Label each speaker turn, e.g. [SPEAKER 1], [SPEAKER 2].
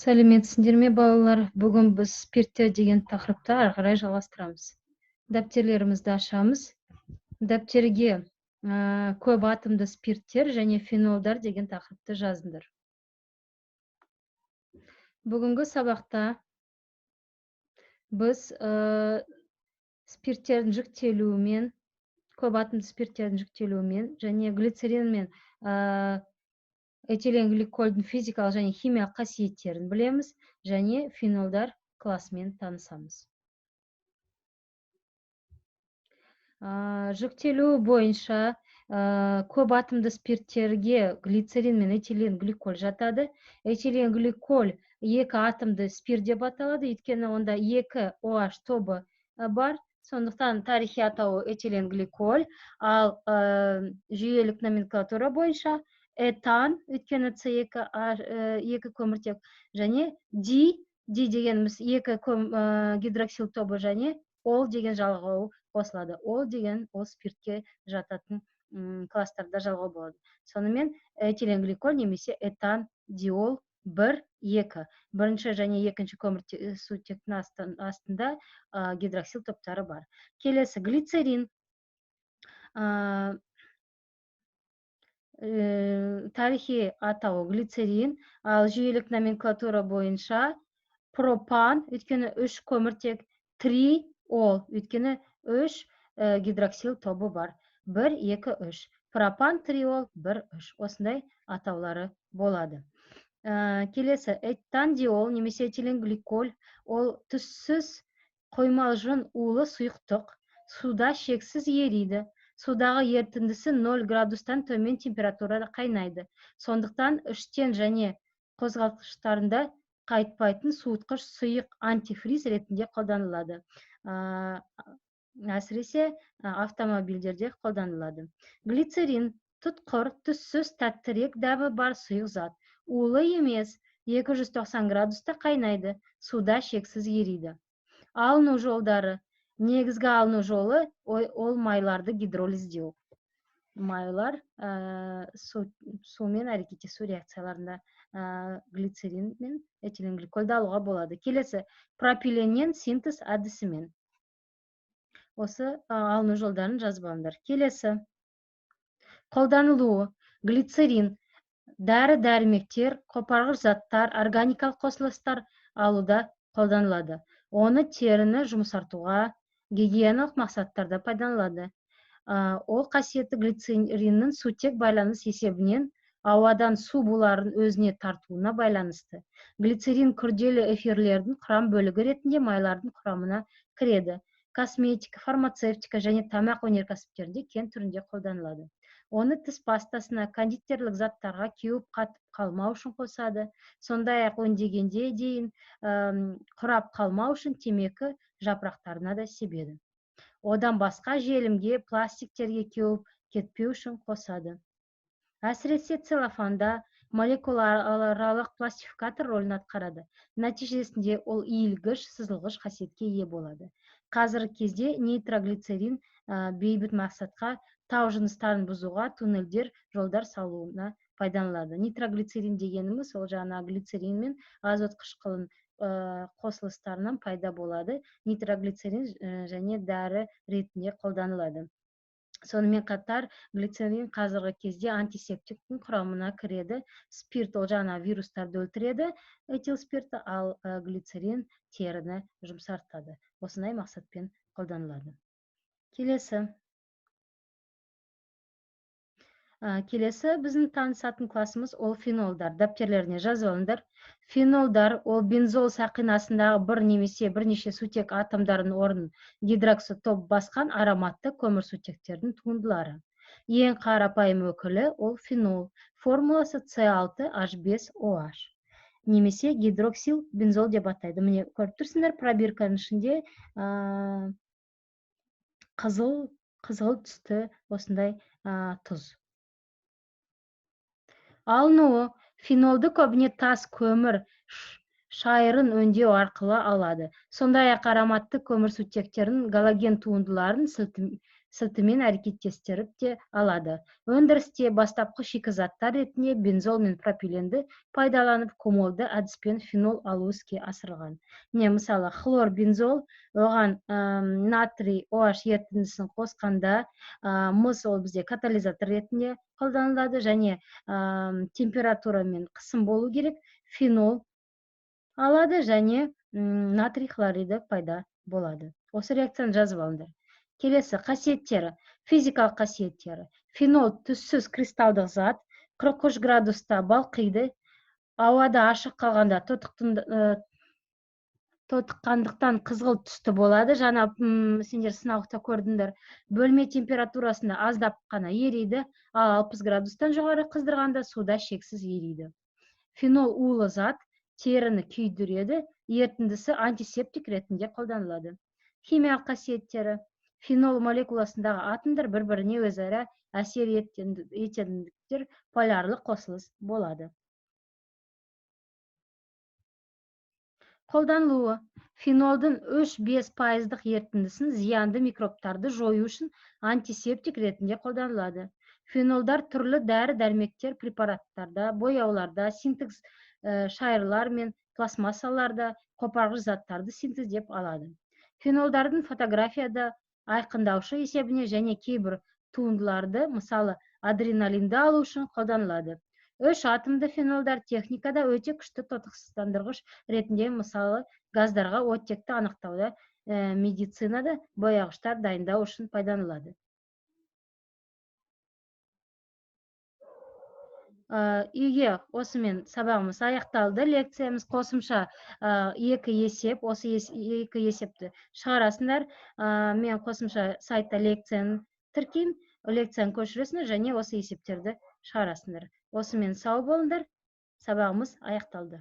[SPEAKER 1] Сәлеметсіңдер ме, балалар? Бүгін біз спирттер деген тақырыпты ары қарай жалғастырамыз. Дәптерлерімізді ашамыз. Дәптерге көп атомды спирттер және фенолдар деген тақырыпты жазыңдар. Бүгінгі сабақта біз спирттердің жіктелуімен, көп атомды спирттердің жіктелуімен және глицерин мен этиленгликольдің физикалық және химиялық қасиеттерін білеміз және фенолдар классымен танысамыз. Жіктелуі бойынша көп атомды спирттерге глицерин мен этиленгликоль жатады. Этиленгликоль екі атомды спирт деп аталады, өйткені онда екі OH тобы бар. Сондықтан тарихи атауы этиленгликоль, ал жүйелік номенклатура бойынша этан, өйткені С2 екі көміртек, және ди, ди дегеніміз екі гидроксил тобы және ол деген жалғау қосылады. Ол деген ол спиртке жататын класстарда жалғау болады. Сонымен этиленгликоль немесе этан диол 1, 2. Бірінші және екінші көмірсутектің астында гидроксил топтары бар. Келесі глицерин. Тарихи атауы глицерин, ал жүйелік номенклатура бойынша пропан, өйткені 3 көміртек, триол, өйткені 3 гидроксил тобы бар. 1, 2, 3. Пропан, триол, 1, 3. Осындай атаулары болады. Келесі этандиол немесе этиленгликоль, ол түссіз қоймалжың улы сұйықтық, суда шексіз ериді. Судағы ерітіндісі 0 градустан төмен температурада қайнайды. Сондықтан іштен және қозғалтқыштарында қайтпайтын суытқыш сұйық антифриз ретінде қолданылады. Әсіресе автомобильдерде қолданылады. Глицерин тұтқыр, түссіз, тәттірек дәмі бар сұйық зат. Улы емес, 290 градуста қайнайды, суда шексіз ериді. Алыну жолдары. Негізгі алыну жолы ол майларды гидролиздеу. Майлар сумен әрекеттесу реакцияларында глицерин мен этиленгликольді алуға болады. Келесі пропиленнен синтез әдісімен. Осы алыну жолдарын жазып алыңдар. Келесі қолданылуы. Глицерин дәрі-дәрмектер, қопарғыш заттар, органикалық қосылыстар алуда қолданылады. Оны теріні жұмсартуға, гигиеналық мақсаттарда пайдаланылады. Ол қасиетті глицериннің сутек байланыс есебінен ауадан су буларын өзіне тартуына байланысты. Глицерин күрделі эфирлердің құрам бөлігі ретінде майлардың құрамына кіреді. Косметика, фармацевтика және тамақ өнеркәсіптерінде кең түрінде қолданылады. Оны тіс пастасына, кондитерлік заттарға кеуіп қатып қалмау үшін қосады. Сондай-ақ өңдегенде дейін құрап қалмау үшін темекі жапырақтарына да себеді. Одан басқа желімге, пластиктерге кеуіп кетпеу үшін қосады. Әсіресе целлофанда молекулааралық пластификатор рөлін атқарады. Нәтижесінде ол иілгіш, сызылғыш қасиетке ие болады. Қазіргі кезде нитроглицерин бейбіт мақсатқа, тау жыныстарын бұзуға, туннельдер, жолдар салуына пайдаланылады. Нитроглицерин дегеніміз ол жаңа глицерин мен азот қышқылын қосылыстарынан пайда болады. Нитроглицерин және дәрі ретінде қолданылады. Сонымен қатар глицерин қазіргі кезде антисептиктің құрамына кіреді. Спирт ол жаңа вирустарды өлтіреді, этил спирті, ал глицерин теріні жұмсартады. Осындай мақсатпен қолданылады. Келесі. Келесі біздің танысатын классымыз ол фенолдар. Дәптерлеріне жазып алыңдар. Фенолдар ол бензол сақинасындағы бір немесе бірнеше сутек атомдарының орнын гидроксид топ басқан ароматты көмірсутектердің туындылары. Ең қарапайым өкілі ол фенол. Формуласы С6H5OH. Немесе гидроксил бензол деп атайды. Міне көріп тұрсыңдар, пробирканың ішінде қызыл түсті осындай тұз. Алынуы. Фенолды көбіне тас көмір шайырын өңдеу арқылы алады. Сондай-ақ ароматты көмірсутектердің галоген туындыларын Сілтімен әрекеттестіріп те алады. Өндірісте бастапқы шикізаттар ретінде бензол мен пропиленді пайдаланып, кумолды әдіспен фенол алу іске асырылған. Міне, мысалы, хлорбензол, оған натрий OH ерітіндісін қосқанда, мыс ол бізде катализатор ретінде қолданылады және температура мен қысым болу керек, фенол алады және натрий хлориді пайда болады. Осы реакцияны жазып алыңдар. Келесі қасиеттері, физикалық қасиеттері. Фенол түссіз кристалдық зат, 43 градуста балқиды, ауада ашық қалғанда тотыққандықтан қызғылт түсті болады. Жаңа сендер сынауықта көрдіңдер. Бөлме температурасында аздап қана ериді, ал 60 градустан жоғары қыздырғанда суда шексіз ериді. Фенол улы зат, теріні күйдіреді, ерітіндісі антисептик ретінде қолданылады. Химиялық қасиеттері. Фенол молекуласындағы атомдар бір-біріне өзара әсер ететіндіктер полярлы қосылыс болады. Қолданылуы. Фенолдың 3-5% ерітіндісін зиянды микробтарды жою үшін антисептик ретінде қолданылады. Фенолдар түрлі дәрі-дәрмектер, препараттарда, бояуларда, синтез шайырлар мен пластмассаларда қопарғыш заттарды синтездеп алады. Фенолдардың фотографияда айқындаушы есебіне және кейбір туындыларды, мысалы, адреналинді алу үшін қолданылады. 3 атомды фенолдар техникада өте күшті тотықсыздандырғыш ретінде, мысалы, газдарға оттекті анықтауда, медицинада бояғыштар дайындау үшін пайдаланылады. Үйге осымен сабағымыз аяқталды. Лекциямыз қосымша 2 есеп, осы 2 есепті шығарасыңдар. Мен қосымша сайтта лекцияны тіркеймін, лекцияны көшіресіңдер және осы есептерді шығарасыңдар. Осымен сау болыңдар, сабағымыз аяқталды.